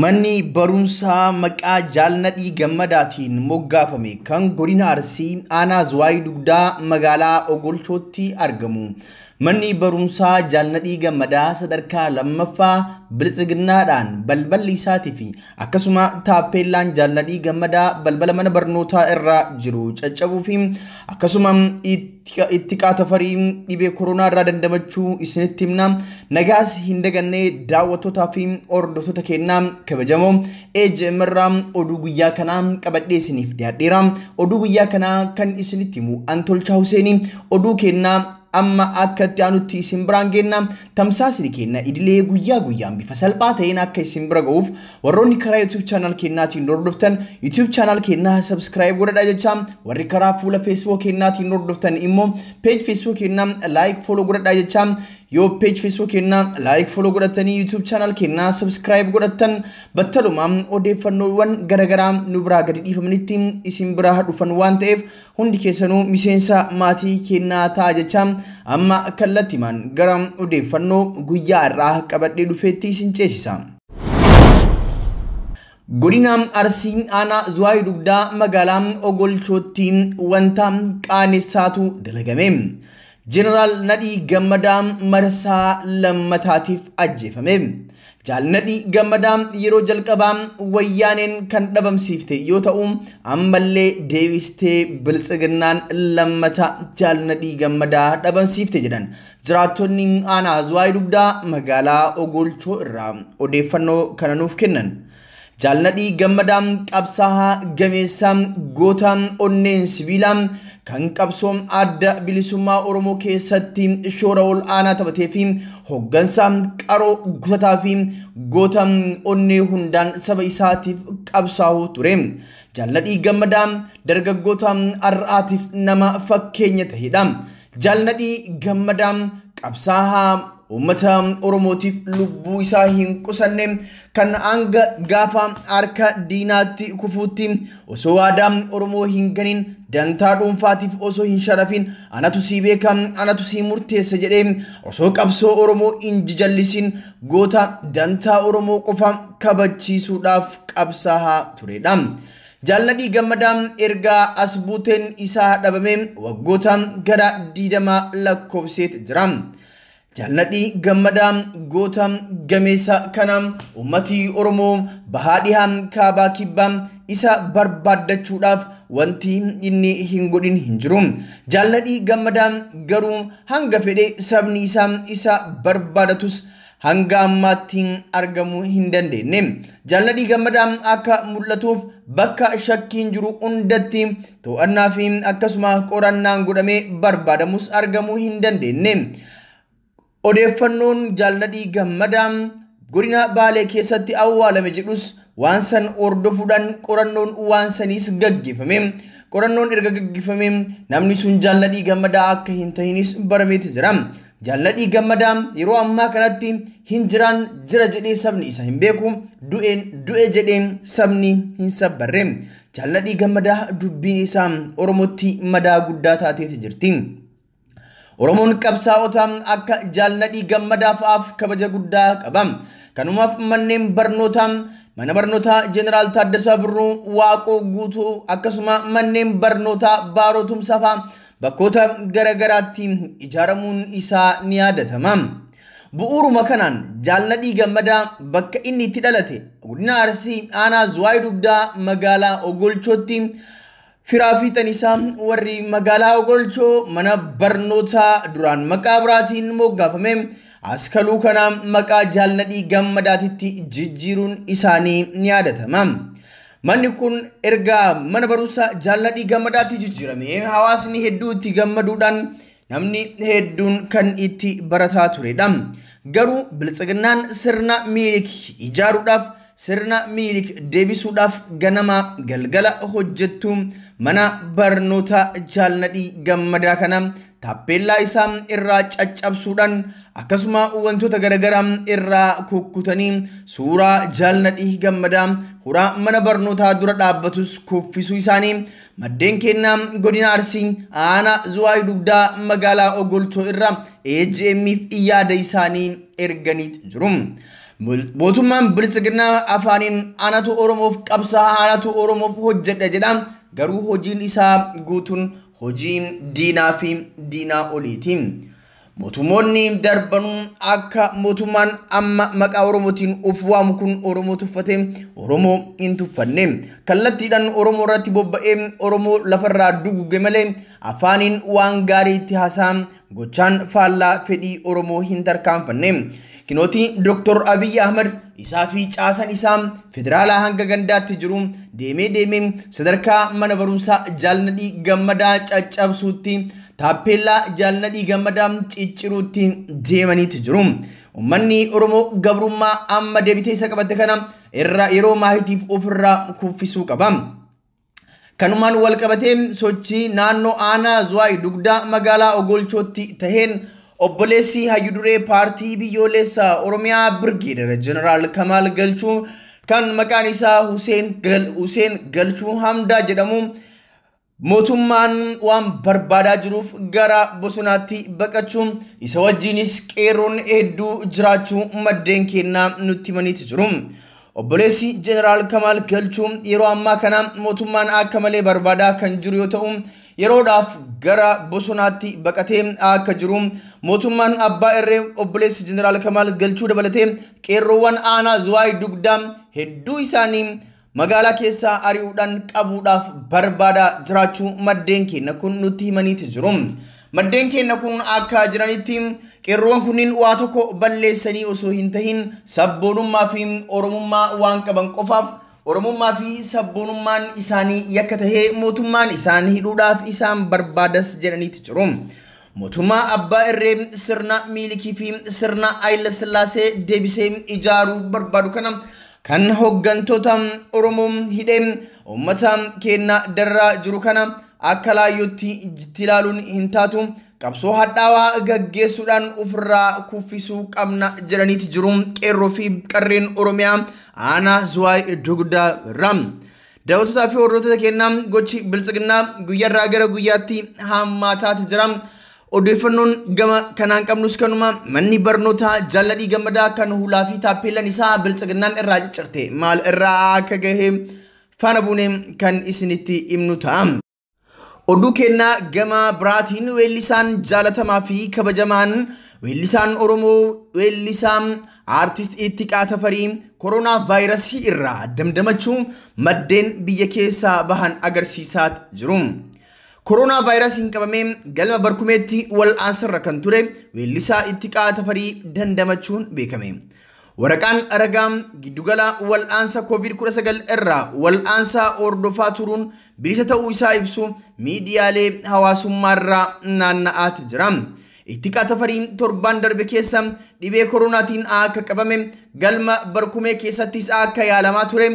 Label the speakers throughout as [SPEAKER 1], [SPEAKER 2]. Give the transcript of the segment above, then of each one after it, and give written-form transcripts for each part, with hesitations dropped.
[SPEAKER 1] Manni barumsaa maqaa Jaal Nadhii Gammadaatiin moggaafame kan godina Arsii aanaa Zuwaayii Dugdaa magaalaa Ogolchootti argamu. Manni barumsaa Jaal Nadhii Gammadaa sadarkaa lammaffaa biltsiginnaadhaan balballi isaatii fi akkasuma taappeellaan Jaal Nadhii Gammadaa balbala mana barnootaa irra jiru caccabuu fi akkasuma itti qaatafarii dhibee koronaa irraa dandamachuu isinitti himna. Nagaas hin dagannee daawwattootaa fi hordoftoota keenyaa kabajamoo AJM irraa oduu guyyaa kanaa qabadhee isiniif dhiyaadheera. Oduu guyyaa kanaa kan isinitti himu Antolchaa Huseenii. Oduu keenyaa amma akka itti aanutti isin biraan geenna. Tamsaasni keenya idilee guyyaa guyyaan bifa salphaa ta'een akka isin bira ga'uuf warroonni karaa YouTube channel keenyaatiin hordoftan YouTube channel keenyaa subscribe godhadhaa jecha, warri karaa fuula Facebook keenyaatiin hordoftan immoo page Facebook keenyaa like follow godhadhaa jecha. Yoo page Facebook keenyaa like follow godhatanii YouTube channel keenyaa subscribe godhattan battaluma odeeffannoowwan garaagaraa nu biraa gadi dhiifamanitti isin biraa dhufan waan ta'eef hundi keessanuu miseensa maatii keenyaa ta'a jecha. Amma kallattiimaan gara odeeffannoo guyyaa irraa qabadhee dhufeetti isin ceesisa. Godina Arsii aanaa Zuwaayii Dugdaa magaalaa Ogolchootti wanta qaanessaatu dalagame. Jeneraal Nadhii Gammadaa marsaa lammataatiif ajjeefame. Jaal Nadhii Gammadaa yeroo jalqabaa wayyaaneen kan dhabamsiifte yoo ta'u ammallee deebistee biltsiginnaan lammata Jaal Nadhii Gammadaa dhabamsiifte jedhan jiraattonni aanaa Zuwaayii Dugdaa magaalaa Ogolchoo irraa odeeffannoo kana nuuf kennan. Jaal Nadhii Gammadaa qabsaa'aa gameessaa goota onneen sibiilaa kan qabsoo adda bilisummaa Oromoo keessatti shoora ol aanaa taphatee fi hoggansa qaroo kutataa fi goota onnee hundaan saba isaatiif qabsaa'uu ture. Jaal Nadhii Gammadaa dargaggoota har'aatiif nama fakkeenya ta'edha. Jaal Nadhii Gammadaa qabsaa'aa uummata Oromootiif lubbuu isaa hin qusanne kan hanga gaafa harka diinaatti kufuutti osoo aadaa Oromoo hin ganin dantaa dhuunfaatiif osoo hin sharafin anatu sii beeka anatu sii murteessa jedhee osoo qabsoo Oromoo hin jijallisin goota dantaa Oromoo qofa kabachiisuudhaaf qabsaa'aa turedha. Jaal Nadhii Gammadaa ergaa as buuteen isaa dhabame waggoota gara 20 lakkoofseet jira. Jaal Nadhii Gammadaa goota gameessa kana uummatni Oromoo bahaa dhihaa kaabaa kibbaa isa barbaaddachuudhaaf wanti inni hin godhin hin jiru. Jaal Nadhii Gammadaa garuu hanga fedhe sabni isaa isa barbaadatus hanga ammaatti argamuu hin dandeenye. Jaal Nadhii Gammadaa akka mul'atuuf bakka shakkiin jiru hundatti to'annaa fi akkasuma qorannaan godhamee barbaadamus argamuu hin dandeenye. Odeeffannoon Jaal Nadhii Gammadaa godina Baalee keessatti awwaalame jedhus waan san hordofuudhaan qorannoon waan saniis gaggeeffame. Qorannoon erga gaggeeffame namni sun Jaal Nadhii Gammadaa akka hin tahinis barameeti jira. Jaal Nadhii Gammadaa yeroo ammaa kanatti hin jiraan jira jedhee sabni isa hin beeku, du'een du'e jedhee sabni hin sabbarre. Jaal Nadhii Gammadaa dubbiin isaa Oromootti madaa guddaa taateeti jirti. Oromoon qabsaa'ota akka Jaal Nadhii Gammadaa fa'aaf kabaja guddaa qaba. Kanumaaf manneen barnootaa mana barnootaa Jeneraal Taaddasaa Birruu, Waaqoo Guutuu akkasuma manneen barnootaa Baaroo Tumsaa fa'a bakkoota garaagaraatti ijaaramuun isaa ni yaadatama. Bu'uuruma kanaan Jaal Nadhii Gammadaa bakka inni itti dhalate godina Arsii aanaa Zuwaayii Dugdaa magaalaa Ogolchootti firaa fiixan isaa warri magaalaa Ogolchoo mana barnootaa duraan maqaa biraatiin moggaafame askaluu kana maqaa Jaal Nadhii Gammadaatitti jijjiiruun isaanii ni yaadatama. Manni kun erga mana barumsaa Jaal Nadhii Gammadaatti jijjiirame hawaasni hedduu itti gammaduudhaan namni hedduun kan itti barataa turedha. Garuu biltsiginnaan sirna Minilik ijaaruudhaaf sirna Minilik deebisuudhaaf ganama galgala hojjettu mana barnoota Jaal Nadhii Gammadaa kana taappeellaa isaa irraa caccabsuudhaan akkasuma wantoota garaagaraa irraa kukkutanii suuraa Jaal Nadhii Gammadaa huraa mana barnootaa dura dhaabbatus kuffisuu isaanii maddeen kennaa godina Arsii aanaa Zuwaayii Dugdaa magaalaa Ogolchoo irraa AJM'if yaada isaanii erganii jiru. Mootummaan Biltsiginnaa afaaniin anatu Oromoof qabsaa, anatu Oromoof hojjedha jedha. Garuu hojiin isaa guutuun hojii diinaa fi diinaa oliiti. Mootummoonni darbanuu akka mootummaan amma maqaa Oromootiin of waamu kun Oromoo tuffate, Oromoo hin tuffanne. Kallattiidhaan Oromoo irratti bobba'ee Oromoo lafarraa duguge malee afaaniin waan gaarii itti haasa'an gochaan faallaa fedhii Oromoo hin tarkaanfanne. Kinooti Dr. Abiy Ahmed isaa fi caasan isaa federaalaa hanga gandaatti jiru deemee deemee sadarkaa mana barumsaa Jaalnadhii Gammadaa caccabsuutti, taappeellaa Jaalnadhii Gammadaa cicciruutti deemaniiti jiru. Uummanni Oromoo gabrummaa amma deebitee isa qabatte kana irraa yeroo maahitiif ofirraa kuffisuu qaba. Kanumaan wal qabatee sochii naannoo aanaa Zuwaay Dugdaa magaalaa Ogolchootti taheen obboleessi hayyuduree paartii biyyoolessaa Oromiyaa Birgeedar Jeneraal Kamaal Galchuu kan maqaan isaa Huseen Galchuu Hamdaa jedhamu mootummaan waan barbaadaa jiruuf gara bosonaatti baqachuun isa wajjinis qeerroon hedduu jiraachuu maddeen kennaa nutti himaniiti jiru. Obboleessi Jeneraal Kamaal Galchuu yeroo ammaa kana mootummaan akka malee barbaadaa kan jiru yoo ta'u, yeroodhaaf gara bosonaatti baqatee akka jiru mootummaan abbaa irree obboleessi Jeneraal Kamaal Galchuu dabalatee qeerroowwan aanaa Zuwaay Dugdaa hedduu isaanii magaalaa keessaa ari'uudhaan qabuudhaaf barbaadaa jiraachuu maddeen keenya kun nutti himaniiti jiru. Maddeen keenya kun akka jiranitti qeerroowwan kunniin waa tokko balleessanii osoo hin tahin sabboonummaa fi Oromummaa waan qaban qofaaf Oromummaa fi sabboonummaan isaanii yakka tahee mootummaan isaan hidhuudhaaf isaan barbaadas jedhaniiti jiru. Mootummaa abbaa irree sirna Miilikii fi sirna Haayila Sillaasee deebisee ijaaruu barbaadu kana kan hooggantoota Oromoo hidhee uummata keenya darraa jiru kana akka laayyootti ilaaluun hin taatu, qabsoo hadhaawaa gaggeessuudhaan ofirraa kuffisuu qabna jedhaniiti jiru qeerroo fi qarreen Oromiyaa aanaa Zuwaay Dugdaa irraa. Daawwattootaa fi hordoftoota keenyaa, gochi Biltsiginnaa guyyaarraa gara guyyaatti hammaataati jira. Odeeffannoon gama kanaan qabnus kanuma. Manni barnootaa Jaalladhii Gammadaa kan hulaa fi taappeellaan isaa Biltsiginnaan irraa ciccirte maal irraa akka gahe faana buunee kan isinitti himnu ta'a. Oduu kennaa gama biraatiin weellisaan jaalatamaa fi kabajamaan weellisaan Oromoo weellisaan aartist Ittiqaa Tafarii koronaa vaayirasii irraa damdamachuu maddeen biyya keessaa bahan agarsiisaa jiru. Koronaa vaayirasiin qabamee galma barkumeetti wal'aansarra kan ture weellisaa Ittiqaa Tafarii dandamachuun beekame. Waraqaan ragaa giddugala wal'aansa COVID-19 irraa wal'aansa hordofaa turuun bilisa ta'uu isaa ibsu miidiyaalee hawaasummaarraa naanna'aati jira. Ittiqaa Tafarii torbaan darbe keessa dhibee koronaatiin akka qabame, galma barkumee keessattis akka yaalamaa ture,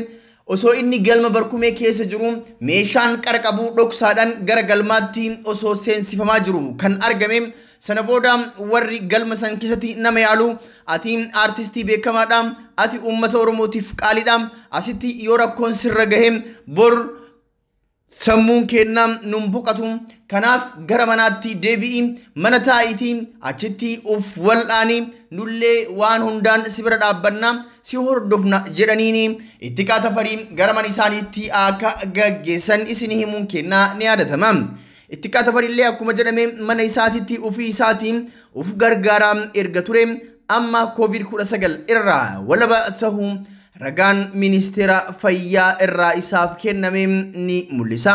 [SPEAKER 1] osoo inni galma barkumee keessa jiru meeshaan qara qabu dhoksaadhaan gara galmaatti osoo seensifamaa jiru kan argame. Sana booda warri galma san keessatti nama yaalu, ati aartistii beekamaadha, ati uummata Oromootiif qaaliidha, asitti yoo rakkoon sirra gahe bor sammuun keenna nun boqatu, kanaaf gara manaatti deebi'i, mana taa'itii achitti of wal'aanii, nullee waan hundaan si bira dhaabbanna, si hordofna jedhaniini Ittiqaa Tafarii gara mana isaaniitti akka gaggeessan isin himuun kennaa ni yaadatama. Ittiqaa Tafarillee akkuma jedhame mana isaatitti ofii isaatiin of gargaaraa erga ture amma COVID-19 irraa walaba tahuu ragaan ministeera fayyaa irraa isaaf kenname ni mul'isa.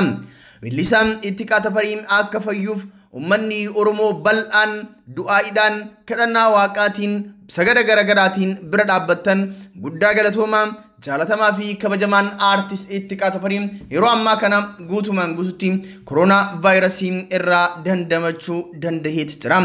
[SPEAKER 1] Weellisaan Ittiqaa Tafarii akka fayyuuf uummanni Oromoo bal'aan du'aa'iidhaan, kadhannaa waaqaatiin, sagada garaagaraatiin bira dhaabbattan guddaa galatoomaa. Jaalatamaa fi kabajamaan aartist Ittiqaa Tafarii yeroo ammaa kana guutumaan guututti koronaa vaayirasii irraa dandamachuu dandaheeti jira.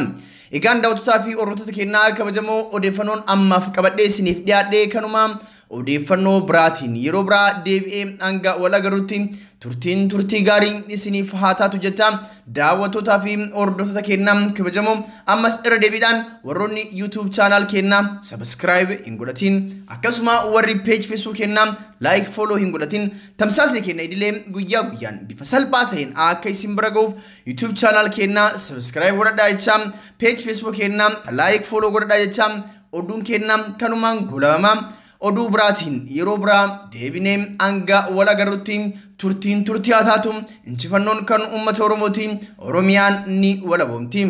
[SPEAKER 1] Egaan daawwattootaa fi hordoftoota keenyaa kabajamoo, odeeffannoon ammaaf qabadhee isiniif dhiyaadhee kanuma. Odeeffannoo biraatiin yeroo biraa deebi'ee hanga wal agarrutti turtiin turtii gaarii isiniif haa taatu jecha, daawwattootaa fi hordoftoota keenyaa kabajamoo, ammas irra deebiidhaan warroonni YouTube channel keenyaa subscribe hin godhatin, akkasuma warri page Facebook keenyaa like follow hin godhatin, tamsaasni keenya idilee guyyaa guyyaan bifa salphaa ta'een akka isin bira ga'uuf YouTube channel keenyaa subscribe godhadhaa jecha, page Facebook keenyaa like follow godhadhaa jecha. Oduun kenna kanumaan gulabama. Oduu biraatiin yeroo biraa deebinee hanga wal agarrutti turtiin turtii haa taatu. Injifannoon kan uummata Oromooti. Oromiyaan ni walaboomti.